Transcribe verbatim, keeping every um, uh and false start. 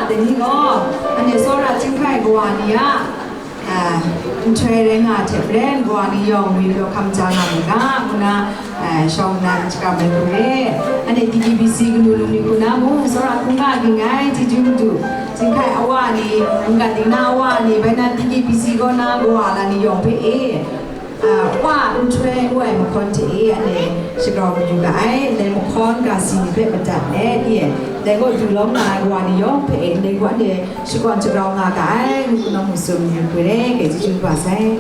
Dai ni gaw, anhte tsawra chyinghkai kawa ni a, a, nhtoi rai nga hte maren, kawa ni yawng ngwi law hkam ja nga mu ga, ngu na, a, shawng nnan shakram ai hku re. Anhte D K B C kanu lung ni hku na mung, tsawra hkungga ging ai, chyeju madu, chyinghkai awa ni, mungkan dingna awa ni, bai na D K B C kaw na kawa la ni yawng hpe e, a, wa nhtoi ngu ai mahkawn hte e, anhte shagrau mayu ga ai, ndai mahkawn ga si ni hpe madat let e, dai gaw du lawm nga ai kawa ni yawng hpe e, ndai gaw anhte shakawn shagrau nga ga ai, ngu kunawng masum yu hku re, kei chyeju kaba sai.